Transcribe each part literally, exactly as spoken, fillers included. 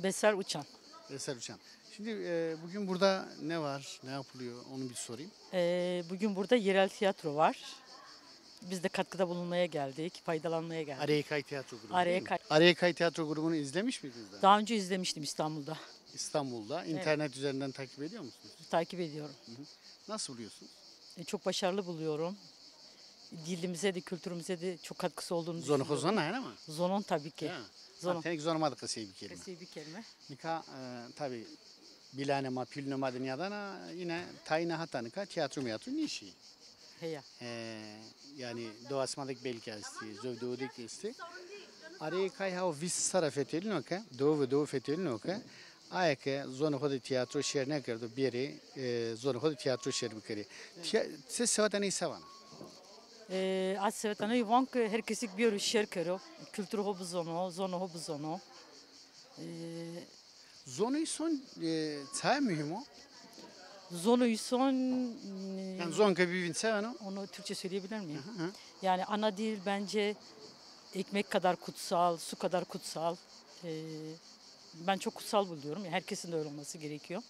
Beser Uçan. Eser Uçan. Şimdi e, bugün burada ne var, ne yapılıyor onu bir sorayım. Ee, bugün burada yerel tiyatro var. Biz de katkıda bulunmaya geldik, faydalanmaya geldik. Areyikay Tiyatro Grubu Araya değil mi? Kay- Areyikay Tiyatro Grubu'nu izlemiş miydiniz daha? Daha önce izlemiştim İstanbul'da. İstanbul'da. İnternet üzerinden takip ediyor musunuz? Takip ediyorum. Nasıl buluyorsunuz? E, çok başarılı buluyorum. Dilimize de, kültürümüze de çok katkısı olduğunu Zonê xo düşünüyorum. Zona, öyle mi? Zonon tabii ki. Ya. Zonon. Ha, tek Zonê ma de qesey bikerîme. Qesey bikerîme. Nika e, tabii bilanê ma, pîlunê ma de nîyadana, yine tayîne hata nika tiyatro miyatro nîşî. Heya. E, yani dewa sima de belki esti, zöv dewo de ki esti. Areyê kay ha o vîst serra fetelîno ke, dewo ve dewo fetelîno ke, aye ke zonê xo de tiyatro şêr nêkerdo, bêrê e, zonê xo de tiyatro şêr bikerê. Tiya- Se seweta ney se vana? E, az seweta ney van ki her kesik bêro şêr kero, kültürü ho bizono, zonê ho bizono. E, Zonê îson e, çaye muhîm o? Zonê îson, e, Yani zon ke bî vînd se vano? Onu Türkçe söyleyebilir miyim? Hı hı. Yani ana dil bence ekmek kadar kutsal, su kadar kutsal. Ee, ben çok kutsal buluyorum. Herkesin de öyle olması gerekiyor.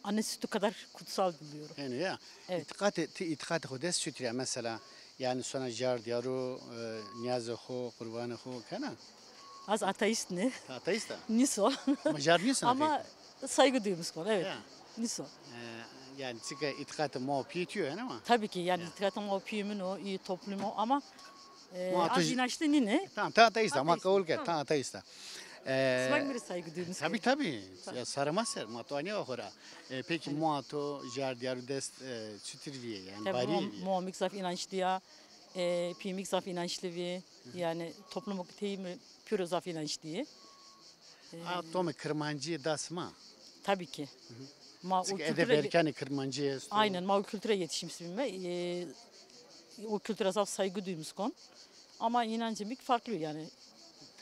Anne sütü kadar kutsal buluyorum. Henî ya. Evet. Îtîqatê, ti îtîqatê xo dest çutir ya mesela? Yani sona jar diyaro, e, niyazê xo, qurbanê xo kena? Az ateist ne? Ateist a? Niso. Ama jar nîyesana? Ama saygı duymuş konu, evet. Ya. Niso. E, yani çike îtîqatê ma pîyê tîyo, yani ama? Tabii ki yani Ya. İttihat ama o piyumino, iyi toplumu ama e, Ma tu az j- inançlı nine. Tamam, ta ateist a, ma Ateist, qebul kerd, tamam. Ta ateist a. E, Smak bir saygı duymuş. Tabii tabii. Ya sarı maser, ma tu aniya xora. E, peki ma tu jar diyaro dest e, çutir viye yani? Bari viye? Muamik zaf inançlı ya. E, piyumik zaf inançlı vi. Yani toplumu teyimi pürü zaf inançlı. A tome Kırmancı da sima? Tabii ki. Ma o Çünkü kültüre edeb erkanê Kırmancı esto. Aynen, ma o kültüre yetişmiş bir me. E, o kültüre zaf saygı duymuş kon. Ama inancım bir farklı yani.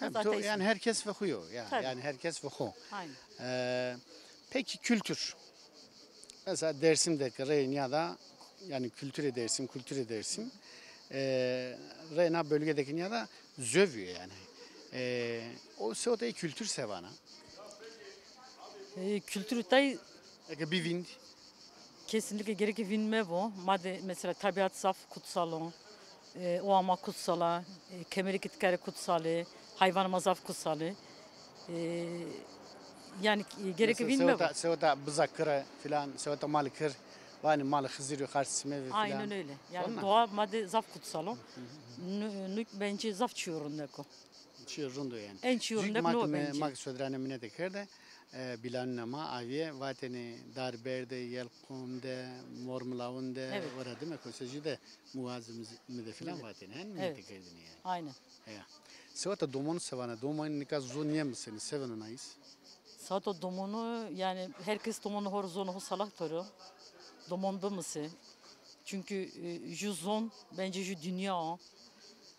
Tabii, Biraz to- ateist. Yani herkes ve xo yo. Ya, Tabii. Yani herkes ve xo. Aynen. E, peki kültür? Mesela Dersim'deki reyna da yani kültürü Dersim, kültürü Dersim. E, reyna bölgedeki ya da zövüyor yani. E, o sewta kültür se vana? E, kültürü tay Eke bir vind. Kesinlikle gerek vinme bu. Madde mesela tabiat zaf kutsal o. E, o ama kutsala. E, kemeri kitkare kutsali. Hayvan ma zaf kutsali. E, yani e, gerek Mesela vinme bu. Sewta, sewta biza kıra filan, sewta mal kır. Vani mal Xizir yo xarç sime ve filan. Aynen öyle. Yani Sonra? Doğa madde zaf kutsal o. Nu, nu, bence zaf çiyorundeko. Çiyo rundo yani. En çiyo Çünkü rundek mak no me, bence. Mak sodranê mine de kerde. E, bilanuna ma aviye vateni Darberde, Yelqom de, Mormilawun de, Evet. Ora de me kosejî de muazimiz mi de filan vateni. Hen mi Evet. de kerdini yani. Aynen. Ya. Sewata domonu se vana, domonu nika zon niye mi seni, seveno nayis? Sato domonu yani herkes domonu hor zonu ho salak toru. Domon bimisi. Çünkü e, ju zon bence ju dünya o.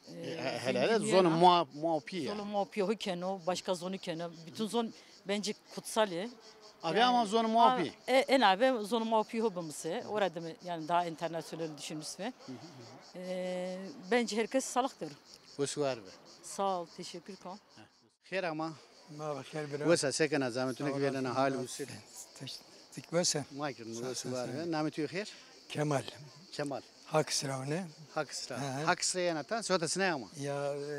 E, he- hele hele zonu muha- muhapi ya. Zonu muhapi ho keno, başka zonu keno. Bütün zon bence kutsal e. Abi ama zonu muhapi. E, en abi zonu muhapi ho bimisi. Orada mı yani daha internasyonel düşünmüş ve. E, bence herkes salaktır. Wes war be. Sağ ol, teşekkür kon. Xêr ama. Ma xêr bira. Wes a, se kena, zametune ki verena, hal usir. Tik wes a. Ma kir, wes war be. Namê tu xêr? Kemal. Kemal. Hakisra ne? Hakisra. Hı hı. Hakisra yena ta, sota sine ama. Ya e,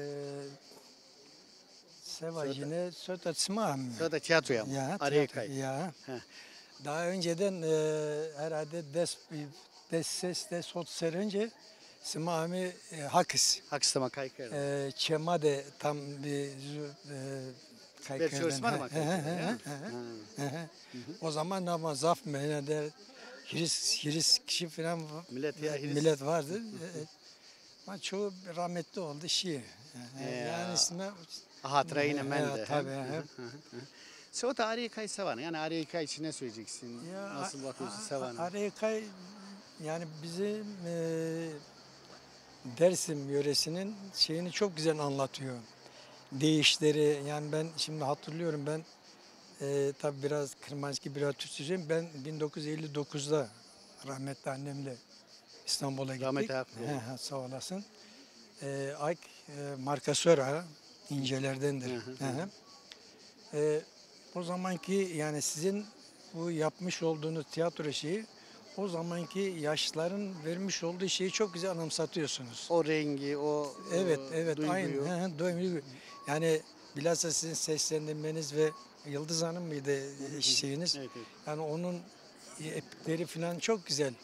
seva yine sota sima. Sota tiyatro ya. Ya, Araya tiyatro, kay. Ya. Hı. Daha önceden e, herhalde des, des ses, des otuz sene önce sima ami e, Hakis. Hakis tema kay kerde. E, Çema de tam bir e, kay Ber kerde. çalışma da kay kerde, ya. Hı hı. O zaman ama zaf mene de hiriz, hiriz kişi falan va- Millet ya, hiriz. Millet vardı. E, Ama çoğu rahmetli oldu şey. Yani, Ya. yani ismi Hatıra yine Ya, mende. tabii, Hı he. hı, hı hı. Sota Arayakay se vana. Yani Arayakay için ne söyleyeceksin? Ya, Nasıl bakıyorsun a- a- se vana? Arayakay yani bizim e, Dersim yöresinin şeyini çok güzel anlatıyor. Değişleri yani ben şimdi hatırlıyorum ben e, tabii biraz Kırmanski biraz Türkçe söyleyeyim. Ben bin dokuz yüz elli dokuzda rahmetli annemle İstanbul'a gittik. Rahmetli Hakkı. He, he, sağ olasın. E, Ayk e, Markasora İncelerdendir. Hı hı. E, o zamanki, yani sizin bu yapmış olduğunuz tiyatro şeyi, o zamanki yaşların vermiş olduğu şeyi çok güzel anımsatıyorsunuz. O rengi, o, Evet, e, evet, duyguyu. aynı. Hı hı, duyguyu. Yani bilhassa sizin seslendirmeniz ve Yıldız Hanım mıydı, e, şeyiniz? Evet, evet. Yani onun, e, epikleri falan çok güzel.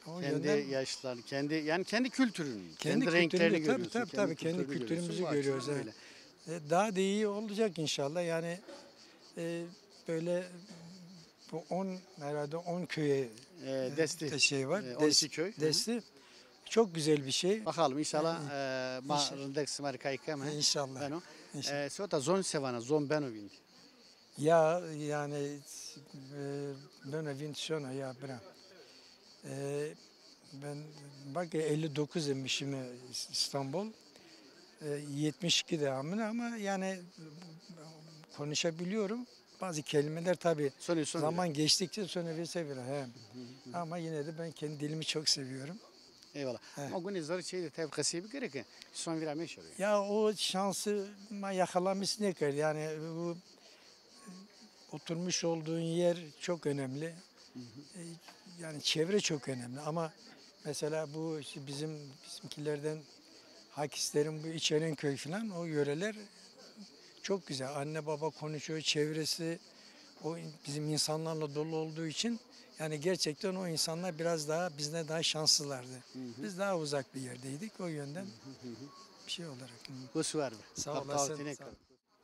O Kendi yönden yaşlarını, kendi, yani kendi kültürünü, kendi kendi renklerini kültürünü, tabii, görüyorsun, tabii, kendi tabii, kendi kültürünü görüyorsun. kültürümüzü Bu açıdan görüyoruz, evet. öyle. E, daha da iyi olacak inşallah. Yani, e, böyle bu on, herhalde on köye, E, e, desti. de şey var. E, on iki Des-, köy. Hı hı. Desti. Çok güzel bir şey. Bakalım inşallah, E, e, ma inşallah. rindek sima rê kay keme. E, inşallah. Beno. İnşallah. E, sota zon se vana, zon beno vîndî? Ya, yani, e, beno vînd şona ya bira. E, ben bak, elli dokuz demişim, e, İstanbul. E, yetmiş iki de amine ama yani konuşabiliyorum. Bazı kelimeler tabii Sonê son zaman vîra. geçtikçe sonra bir seviyor. He. Ama yine de ben kendi dilimi çok seviyorum. Eyvallah. He. Ma gunê zerrê çeyî de tabii qesey bikerê ke son vîra meşero. Ya o şansı ma yakalamış ne kadar yani bu oturmuş olduğun yer çok önemli. E, yani çevre çok önemli ama mesela bu işte bizim bizimkilerden Hakislerin bu İçerenköy falan o yöreler çok güzel. Anne baba konuşuyor, çevresi o in- bizim insanlarla dolu olduğu için yani gerçekten o insanlar biraz daha bizden daha şanslılardı. Biz daha uzak bir yerdeydik. O yönden bir şey olarak. Hı. Wes war be. Sağ olasın. Sağ ol.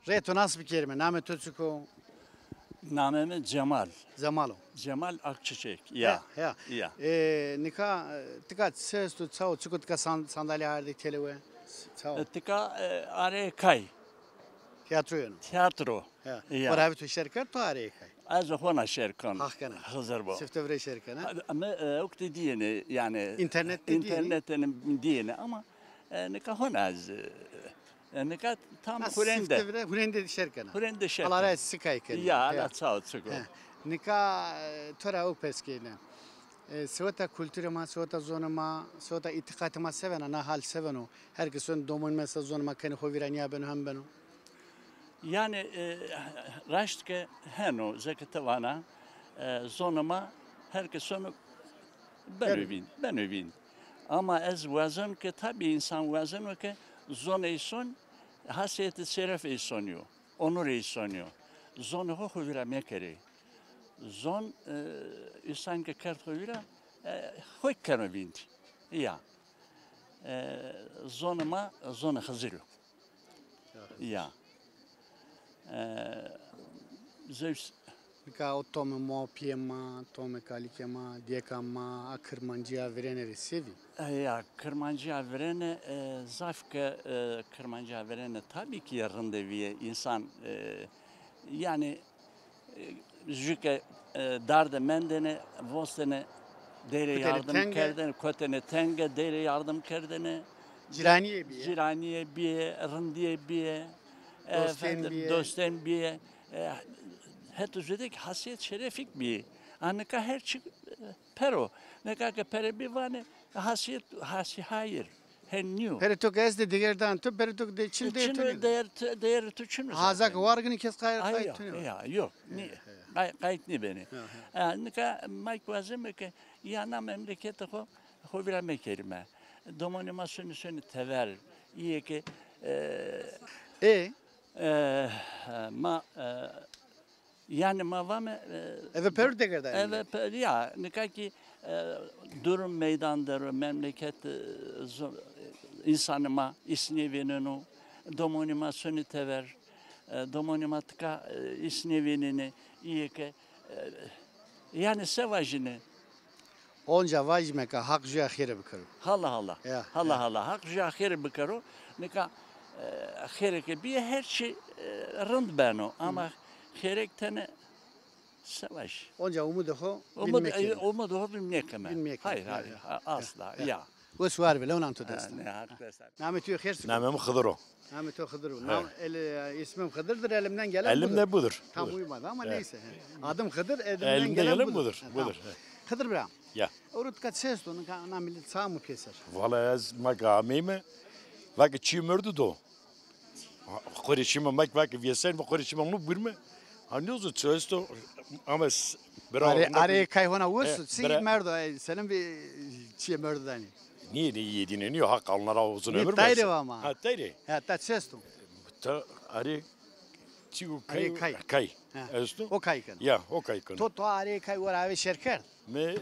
Rê to nas bikerîme, namê to çik o? Namê mi Cemal. Cemal o. Cemal Akçiçek. Ya. He, ya. Ya. E, nika, e, tika çi esto, ça o, çik o tika san-, sandalye ardî telewe? Ça o? E, tika, e, arê kay. Tiyatro yeno. Tiyatro. Ya. Ya. Ora vi to şer kerd, to arê kay. Ez hona şer kon. Haq kena. Hazır bu. Sifte vre şer kena. Ama, e, okti diyene, yani. İnternet de diyene. İnternet de diyene ama, e, nika hona ez, e, E, nika tam Ha, hurende. Sifte vire, hurende şer kena. Hurende şer kena. Ala ra sikay kena. Ya, ala çaw çiko. He. Nika, e, to ra o pers keyne. E, seweta kulturê ma, seweta zonê ma, seweta îtîqatê ma sevena, na hal seveno. Her kes son domonî ma se zonê ma kenê xo vîra nîya beno hem beno. Yani, e, raşt ke heno, zeke ti vana, e, zonê ma her kes sono beno vîn, beno vîn. Ama ez wazeno ke tabî însan wazeno ke zonê îson hasîyetê şerefê îsonî yo, onorê îsonî yo. Zonê xo xo vîra mekerê. Zon, e, însan ke kerd xo vîra, e, xo keno vînd. Ya. E, zonê ma, zonê Xizirî yo. Ya. E, zewj Nika o tomê ma, pîyê ma, tomê kalikê ma, dêka ma, a kirmancîya virêne rê se vî? E, ya, kirmancîya virêne, e, zaf ke, e, kirmancîya virêne tabî ki rinde vîye însan, e, yani, e, jü ke, e, dar de mendêne, vostêne, deyrê yardim kerdêne, kotêne tenge, deyrê yardim kerdêne. Cîranîye bîye. Cîranîye bîye, rindîye bîye, e, dostên efendim, bîye. Dostên bîye. E, heto zêde ki hasîyet şerefîk bî. A nika her çi, e, per o. Nika ke pere bî vanê, hasîyet, hasî hayir. Hen nîyo. Perê to ke estê, diger dan to, perê to ke de çin, e, de çin to o, nîyo. Değer, değer to çin o zaten. Haza ke warginî kes qayt, qayt to nîyo. Ya, yok. Nî, qay-, qayt nîbenê. Ya, ya. E, nika ma ki wazeme ke ya na memlekete xo, xo vîra mekerîme. Domonê ma sonê, sonê tever. Îyê ke, e, E? E, ma, e, yani ma vame, e, Eve perû degerda eve pe-, ya, nika ki, e, durum meydan der o, memleket, e, zo-, e, însanê ma îsnîyê vêneno, domonê ma sonê tever, e, domonê ma tika, e, îsnîyê vênenê, îyê ke, e, yani se vajîne, Onca vajîme ke Haq jûya xêre bikero. Hala hala. Ya, hala ya. Hala. Haq jûya xêre bikero. Nika, e, xêre ke bîye her çi, e, rind beno. Ama xêrek tene se vaj. Onca umudê xo bîn mekeme. Umudê xo bîn mekeme. Bîn mekeme. Hayır, ya, hayır. Ya. Ha, asla. Ya. Ya. Wes war be, lew nam to dest. Ha, ne, hak dest. Namê to xêr siko? Namê mi Xidir o. Namê to Xidir o. He. Nam, el, ismim Xidir'dir, elimden gelen budur. Elimde budur. Tam uymadı ama neyse. Adım Xidir, elimden gelen budur. Elimde gelen budur. He, tamam. Budur. He. Xidir bira. Ya. Ewro tika çi esto, nika na milet ça amo pêser? Valla ez ma ke ameyme, va ke çî merdu do. Xo rê şîme mek vake vîyesen mi, xo rê şîme mi burme. Ha nêzo çi esto, ama s-, bira, Arê, arê kay hona wes, e, çi bira- merdo, e, senin bir çiye merdo dani. Niye, ne yedine, niye hak alnara uzun ömür versin. Tayre ama. Ha, tayre. Ha, ta çi esto? Ta arê çi o kay, kay. Kay. Ha. Esto? O kay keno. Ya, o kay keno. To, to arê kay wera ave şer kerd. Me, e,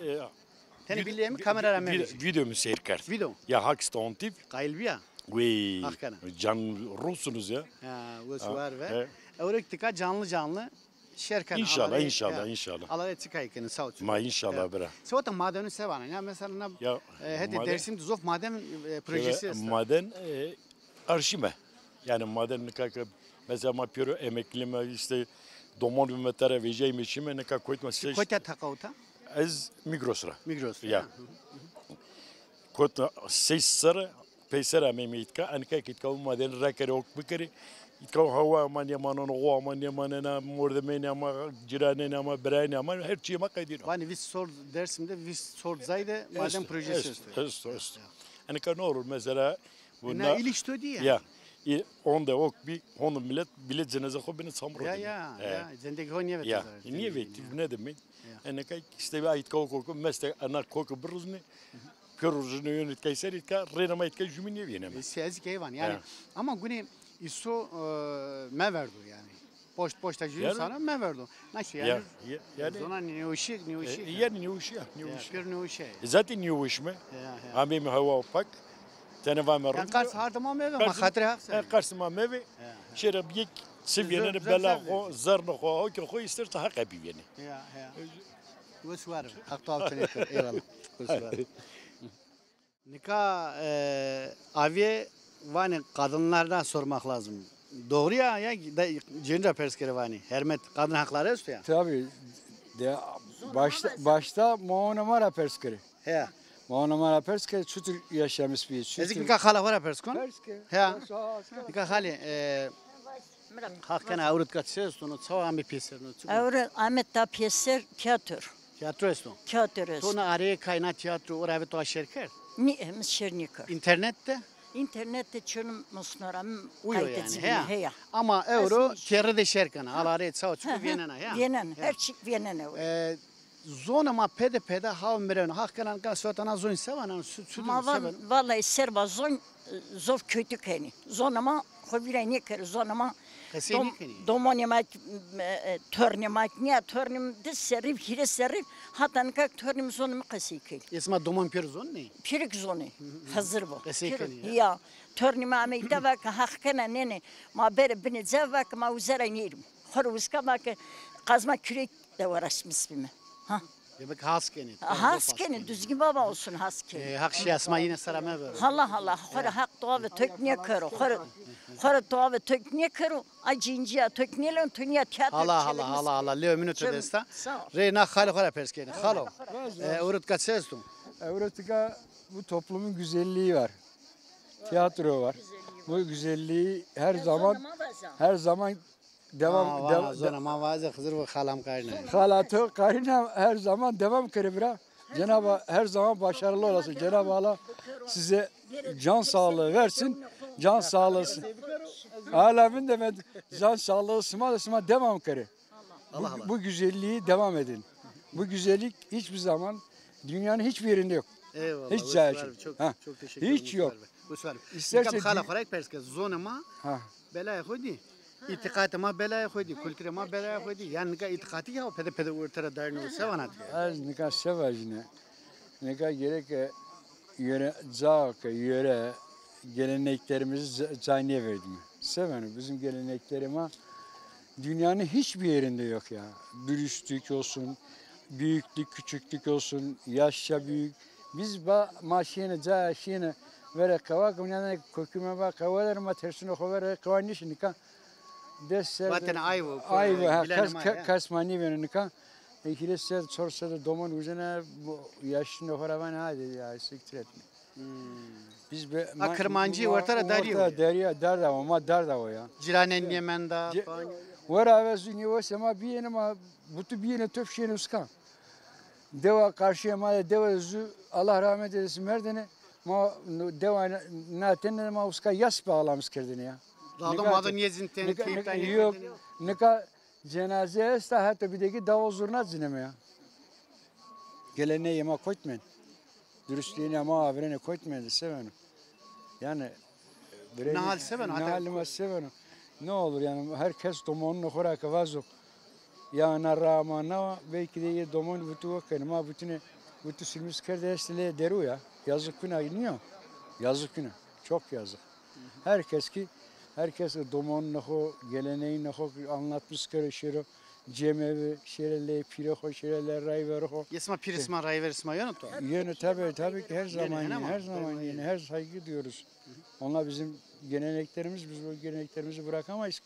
Tenê vid-, billeyê mi vid-, kamera ra vid-, mevejî. Video mi seyr kerd. Video? Ya, hak sta on T V. Qayil bîya? Wey. Haq kena. Can ruhsunuz ya. Ha, wes war ve. Ewro ki tika canlı canlı şer kena. İnşallah, inşallah, inşallah. Ala rê çi kay kenê, sağ ol. Ma inşallah bira. Sewata madenu se vana? Ya mesela na, e, hetê Dersim de zof maden, e, projesi esta. Maden, e, arşime. Yani maden nika ke mesela ma pêro emekli me, işte domon bi me tera vejeyme şime, nika kotma seş. Kotî teqawta? Ez Migros ra. Migros ra. Ya. Kotma seş serre peyser ameyme îtka, enika ki îtka o madeni rekerê, ok bikerê. Îtka o hawa ma nêmaneno, xo ma nêmanena, mordemênê ma, ciranênê ma, birayênê ma, her çîyê ma qedîno. Vanê vîst sor Dersim de, vîst sor zay de maden projesi esto. Esto, esto. Enika ne olur mesela, bu na, na ilîş to dî ya. Ya. Honde ok bî, honde millet, millet cenaze xo bine çamur. Ya, ya, ya. Zendegî xo nêvete. Ya, nêvetî, ne demek? Enika işte bir ayet kok kok meste ana kok biruzne. Pêro rojine yonê îtkay ser îtka, rêna ma îtka jumî nêvîneme. E, se ez keyvan, yani, ama gunê îso, e, meverdo yani. Poşt poşta jumî sana meverdo. Naşi yani. Ya, ya, yani. Zona nêweşî, nêweşî. E, yani nêweşî ya, nêweşî. Pêro nêweşî. E, zaten nêweş me. Ameyme hewa pak. Tenê vame rind. Qers hardê ma meve, ma xatirê Haq ser. Qers ma meve. Şêra bir yek sivîyenê bela xo, zernê xo, okê xo, îster ta Haqe bivênê. Ya, ya. Wes war. Haq to aw tenê kero. Eyvallah. Wes war. Nika, e, aviye vanê kadınlardan sormak lazım. Doğru ya, ya da cênî ra pers kerê vanê. Hermet, kadın hakları esto ya. Tabii. De, başta, başta ma ona ma ra pers kerê. Heya. Ma ona ma ra pers kerê, çutur yaşamış bî, çutur. Ez nika xala xo ra pers kon. Pers ke. Heya. Nika xalê, e, Haq kena, ewro tika çi esto no, çawa ame pêserno, çi? Ewro ame ta pêser tiyatro. Tiyatro esto? Tiyatro esto. To na arê kay na tiyatro, ora ve to şer kerd? Nê, mi şer nêkerd. Înternet de? Înternet de çonî musnora, mi kaydetinî, heya. Ama ewro tiyatro de şer kena, ala rê çawa çiko vênena, heya. Vênena, her çik vênena ewro. E, Zonê ma pede pede haw mireno. Haq kena nika seweta na zonî se vana, su, su, se vana? Vallahi serba zon, e, zof kötü kenî. Zonê ma xo vîra nêkerê, zonê ma qesey nêkenî. Domonê ma, e, e, tornê ma, nîya tornê mi di serrî, hîrê serrî, hata nika tornê mi zonê mi qesey kenî. Ê sima domon pêro zonenê? Pîrik zonê. Xizir bo. Qesey kenî ya. Ya. Tornê mi ameyî ta vake Haq kena nênê. Ma berê binê ca vake ma uza ra nêrîme. Xo rê uska vake qazma kürek de uğraşmış bîme. Ha. Demek has kenê. Has kenê, Düzgün Baba olsun, has kenê. E, Haq şîya sima yine sera mevero. Hala hala, xo rê Haq towa ve tok nêkero, xo rê, xo rê towa ve tok nêkero, a cîncîya tok nêleno, to nîya tiyatro çelemis. Hala hala hala hala, lê omîno to desta. Rê na xalê xo ra pers kenê. Xalo, e, ewro tika çi esto? Ewro tika bu toplumun güzelliği var. Tiyatro var. Bu güzelliği her zaman, her zaman devam, devam. Zona ma vaze, Xizir ve xalam karina. Xala to karina her zaman devam kere bira. Cenab-ı Hak her zaman başarılı olasın. Cenab-ı Allah size can sağlığı versin. Can sağlığı. Alemin de ben can sağlığı sima da sima devam kere. Bu, bu güzelliği devam edin. Bu güzellik hiçbir zaman dünyanın hiçbir yerinde yok. Eyvallah. Hiç cayı yok. Çok, çok teşekkür ederim. Hiç yok. İsterse nika xala xo ra pers ke, zonê ma belayê xo dî. Îtîqatê ma belayê xo dî, kulturê ma belayê xo dî. Yani nika îtîqatî ya pede pede orte ra darîno, se vana ti? Ez nika se vajîne. Nika gerek e yöre, ca ke yöre geleneklerimizi ca-, cayine verdim. Seveni bizim geleneklerime dünyanın hiçbir yerinde yok ya. Dürüstlük olsun, büyüklük, küçüklük olsun, yaşça büyük. Biz ba, ma şiyene, ca şiyene, vere qewa, ke unya kokime ba qewa der, ma tersine xo vere qewa nişi nika. Des ser. Vatene ayvo, ayvo, ha, kes, kes ma nêvêno nika. E, hîrê ser, çor ser domon uzene, yaşlı nefere vanê, hadi ya, siktir etme. Biz be, a Kirmancî orta ra darî yo. Derya, derda o, ma derda o ya. Ciranên nêmenda. Wera ve zû nêwese ma biyêne, ma butu biyêne, to fişêne uskan. Dewa karşıya ma de, dewa zû, Allah rahmet eylesin, merdene, ma dewa na, na tene ma uska yas bağlamış kerdene ya. Lado mado nêzîn tenê, keyf danê. Yok, nika cenaze esta, heta bideki davul zurna cineme ya. Geleneği ma kotmen. Dürüstlüğüne ma avrene kotmen de sevenu. Yani, birey, ne hal sevenu, ne hal ma sevenu. Ne olur yani, herkes domonun xora ke vazo. Ya na ra ma na, belki de ye domon vutu o keni. Ma vutune, vutu silmiş kerde estle deru ya. Yazık günah niyo. Yazık günah. Çok yazık. Herkes ki, herkes domonun xo, geleneğin xo anlatmış kere şiro. Cemevi, şirele, pire xo, şirele, rayver xo. Yesma pire sima, rayver sima yeno to? Yeno tabii, tabii ki her zaman yeni, her zaman yeni, her saygı duyuyoruz. Onlar bizim geleneklerimiz, biz bu geleneklerimizi bırakamayız.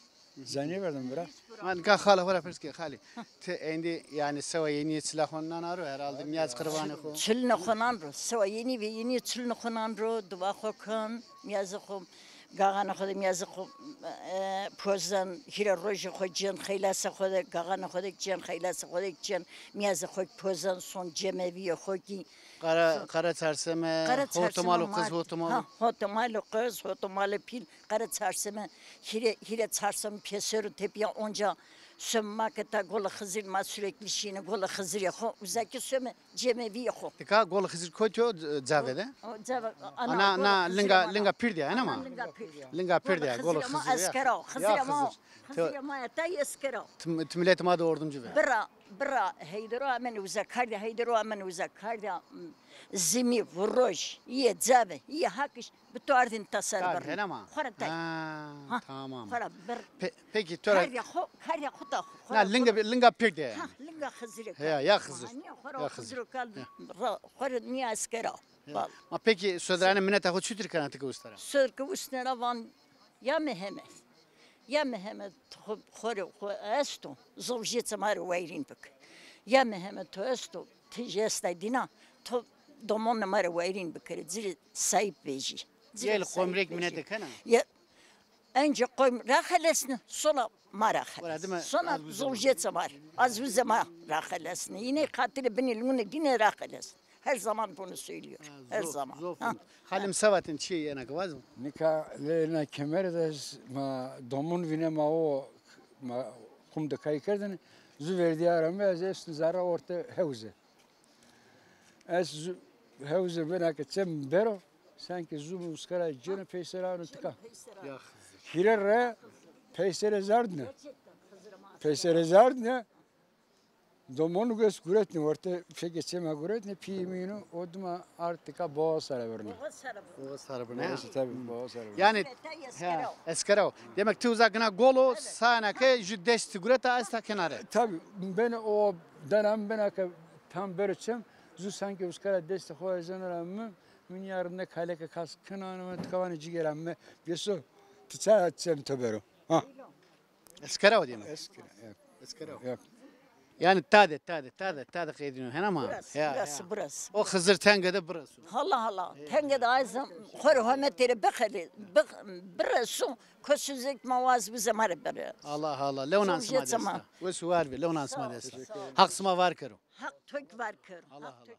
Zaniye verdim bırak. Man ka xala xora pers ke xali. Te endi yani sewa yeni çila xo nan aro herhalde miyaz qırvanı xo. Çilne xo nan ro. Sewa yeni ve yeni çilne xo nan ro. Dua xo kan. Miyazı xo. Gağanê xo de miyazê xo, e, pozan, hîrê rojê xo cên xeylasê xo de, gağanê xo de cên, xeylasê xo de cên, miyazê xo pozan, son cemevîyê xo kî. Qara, qara çarseme, qara çarseme, hotomal û qiz, hotomal. Ha, hotomal û qiz, hotomal û pîl, qara çarseme, hîrê, hîrê çarseme pêser û tepîya onca. Soma ke ta Gola Xizir ma sürekli şîne, Gola Xizirê xo, uza kî some cemevîyê xo. Tika Gola Xizir kotî yo, e, Cave de? O Cave, ana, ana, Gola Xizirê linga, ma na. Linga Pîrdîya, ene ma? Ana linga Pîrdîya. Linga Pîrdîya, Gola Xizirê ma. Eskera o, Xizirê ma o. Xizirê ma ya ta eskera o. Ti, ti miletê ma de ordimci ve. Bira, bira, Heydero amene uza kardîya, Heydero amene uza kardîya, m, zimî, vuroj, îyê Cave, îyê Hakiş, bi to ardîn ta ser birnî. Hene ma? Xora tay. Ha, tamam. Xora bir. Pe-, peki, tora. Kardîya xo, kardîya xo ta xo. Na, linga, linga Pîrdîya. Ha, linga Xizirê. Ya, ya Xizir. Xora Xizir kal. Xora nîya eskera. Ma peki, sodirane mineta xo çutir kena ti ke ustera? Sodir ke ustera van, ya Mihemed. Ya Mihemed, xo, xo rê xo esto, zovjêçê ma rê wayirîn bik. Ya Mihemed, to esto, ti jî esta dîna, to domonê ma rê wayirîn bikerê, ci rê sayîp vejî. Ci rê sayîp vejî. Yel qomrek minete kena? Ya, önce qom raxelesne, sonra ma raxelesne. Sonra zovjêçê ma rê, azuzê ma raxelesne. Yine xatirê binê lûnê dîne raxelesne. Her zaman bunu söylüyor. Ha, her zaman. Zof, zof. Ha. Xalê mi se vatên, çi yena ke vazo? Nika lê na kemere de ez, ma domun vîne ma o, ma qum de kay kerdene. Zu verdîya ra mi ez est zerra orte hewze. Ez zu hewze bena ke çem bero, sanki zu mi uskara cêno peyser ano tika. Ya Xizir. Hîre re peyser ez ardne. Peyser ez ardne. Domonû ges guretnî, orte fekê çê ma guretnî, pîyê mi yînû, o dima ard tika boğa sare birnî. Boğa sare birnî. Boğa sare birnî, ha. Boğazı tabii, boğa sare birnî. Yani, ha, eskera o. Demek ti uza gina gol o, sana ke ju dest gureta esta kenare. Tabii, ben o dönem bena ke tam bero çem, zu sanki uskara destê xo ezeno ra mi, mi nîya rinde kaleke kas kinano, mi tika vanê cigera mi, bêso, ti ça çem to bero. Ha. Eskera o diye mi? Eskera, evet. Eskera o. Evet. Yani tade, tade, tade, tade qeydîno. Hena ma? Burası, ya, burası, ya. Burası. O Xizir tenge de burası. Hala, hala. Tenge de ay zam-, xo rê hometê rê bixelê, bix-, biresu, kosuzek ma waz bize ma rê bire. Allah Allah. Lewnan sima desta. Wes û war be, lewnan sima desta. Haq sima var kero. Haq tok var kero. Allah Allah.